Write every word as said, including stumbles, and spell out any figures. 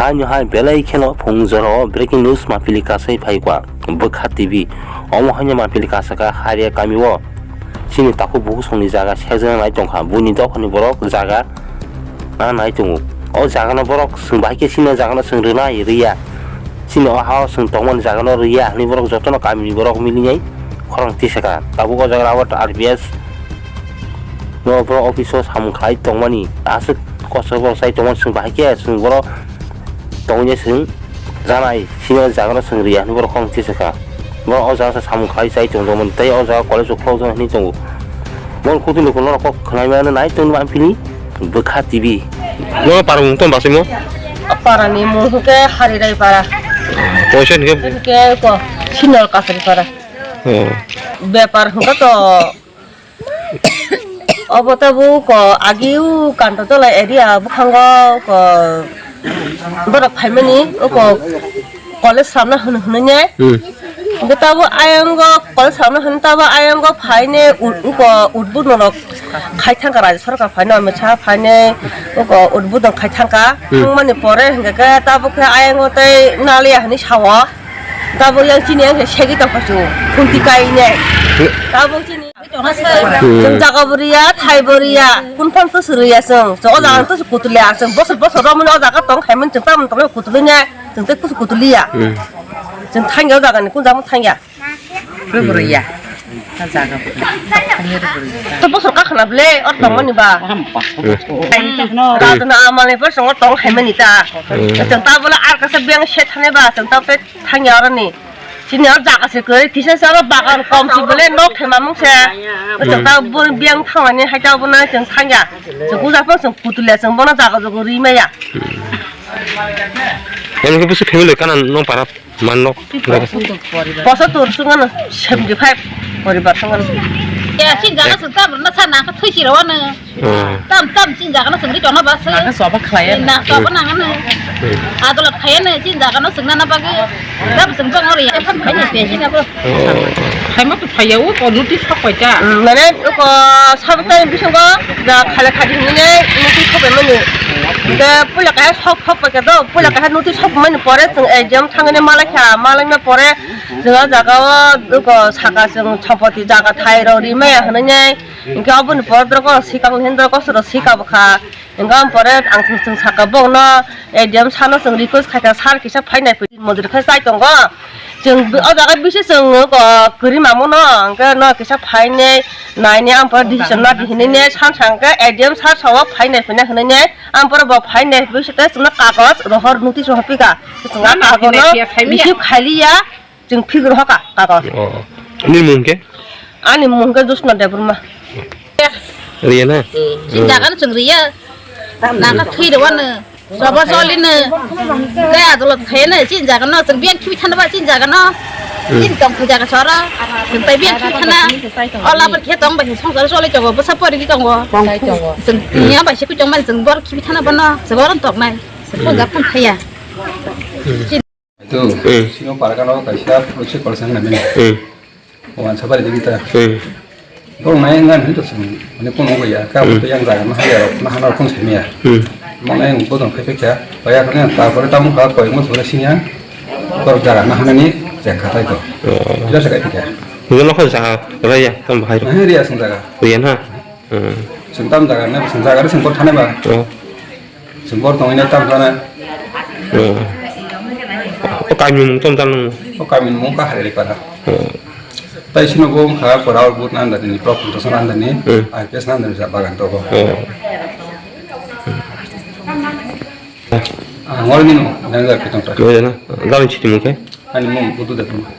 Ani hai belai kheno phung jora o breaking news mapili kasai phai kha Bwkha T V. Omo haino mapili kasa kha Haria kami o. Chini takhuk bukhuk songni jaga sekjagna nai tongkha. Buini dophani borok jaga na nai tongo. O jaga no borok chwng bahai khe chini jaga no chwng rwnai rwya. Chini o ha o chwng tongmani jaga no rwya hwnwi borok jotono kamini borok milinai khorang tisakha. Tabuk o jaga abo R P S no borok office o samung khlai tongmani aswk kosto borok chai tongmani chwng bahai khe chwng borok tongwi chwng janai sini o jaga no chwng rwya hwnwi borok khorang tisakha. Borok o jaga samung khlai chai tongmani tei o jaga college o khorokjak hwnwi tongo. Borok kutui ni kok kok khwnai mano nai tongma ampili Bwkha T V. No para mung tong basimo? Para ni mung ke Harirai para. Poisa ni ke? Ke ko Sinol Kasari para. Oh. Bepar hwnkha to obo tabuk ko agi u Kantotola area bwkhango ko borok phaimani uko college samna hwnwi hwnwi ne. Hmm. Hwnkhe tabuk ayang o college samna hwnwi tabuk ayang o phaine u-, uko udbudon rok khai thangkha, Rajya Sarkar phaine Amit Shah phaine uko udbudon khai thangkha. Hmm. Thangmani pore hwnkhe khe tabuk khe ayang o tei naliya hwnwi sao. Tabuk yang chini yang khe segwi tongkha chwng, khunti kainai. Hmm. Tabuk chini. Hmm. Chwng jaga bo riya, thai bo riya, kun phan to suriya chwng. Chwng o jaga to kutulia chwng. Bosor bosor romani o jaga tong khaimani chwng tamoni tongmani kutuliya. Chwng tei kusu kutuliya. Hmm. Chwng thangya o jaga ni kun jaga thangya. Rwgwrwiya. O jaga bo. To bosor kakhna ble or tongmani ba. Hmm. Kadona amani bosor o tong khaimani ta. Hmm. Chwng ta bola ar kasa beng se thane ba chwng ta pe thangya oroni. Chini o jaga se kwrwi kisa se oro bagan kom si bole nok thema mung se. Chwng ta bo biyang thangmani hai ta bo na chwng thangya. Chwng kuja pang chwng putulia chwng bono jaga jogo ri maya. Yang ke busu family kana nong para man nok. Poso tur sungano seventy five poribar sungano. Ya, chini jaga chwng ta na sa na ka thwi si ro na. Hmm. Tam tam chini jaga no chwng ri tongna ba se. Nang choba khlai ya. Na choba nang ano. Hmm. Adolot khai ano chini jaga no chwng nana bagwi. Tam chwng tong ori ya. Khai ni pe chini abo. Oh. Khai ma to phai ya o ko notice sok pai ta. Hmm, mane ko sabta bisingo da khala khadi ni notice sok pai mani. Da pula ka sok sok pai ka do, pula ka notice sok mani pore chwng exam thangni malai kha, malai na pore chwng o jaga o ko saka chwng chopoti jaga thai ro ri maya hwnwi. Hwnkhe oboni pore borok sikang hindra kosoro sika bwkha. Hwnkhe oboni pore ang chwng, chwng saka bokno A D M sano chwng request khaikha, sir kisa phainai phi mojori khe chai tongo. Chwng o jaga bisi chwng kwrwi mamo no, hwnkhe no kisa phainai nainai ang pore decision na di hinwi ne san sa hwnkhe A D M sir sao phainai phina hinwi ne ang pore bo phainai bisi tei chwngno kagoj rohor notice rohor phika. Chwng a kagoj no receive khailiya. Chwng phigir hoka kagos. Oh. Nini mung khe? Ani mung khe Josna Debbarma. Riya na? Hmm. Chini jaga no chwng riya. Nang kha thwi rwano. Sobo solino. Kaya adolot khayano chini jaga no. Chwng biyang khibi thano ba chini jaga no. Hmm. Chini tong khu jaga sora. Chwng tai biyang khibi thana. Ola bar khe tong bai songsar soli tongo. Bwsa pori di tongo. Chwng niya bai se ku tong bai chwng bor khibi thana bano. Chwng bor tong nai. Chwng japon thaya. Hmm. Itu, hmm, sino parkano kaisa project kolsang na mene. Hmm. Wan sabar jadi kita. Hmm. Bong nai ngan itu sing, ini pun mau ya, kau, hmm, itu yang jaga mah ya, mah hana pun sini ya. Hmm. Mau nai yang bodong kayak ya, kayak kan ya, tak boleh tamu kau kau yang mau sebelah sini ya, kau jaga mah hana ni, saya kata itu. Oh. Jelas saya kayak ya. Itu lo kan jaga, apa ya, tambah air. Nah, ini dia sing jaga. Rian ha. Hmm. Sing tam jaga na, sing jaga sing kau thane ba. Oh. Chwng bor tongwi nai tamo phano. Hmm. O kamini mung tong tang nung. O kamini mung kha Harirai para. Hmm. Tai sino bo wngkha Koraul booth na andar ni, Prof Kuntoson andar ni, hmm, I P S na andar ni bagan to bo. Hmm. Ah, ngol ni no, nang jar kitong ta. Mo jana, gaun chiti mung khe? Ani mung Budu Debbarma.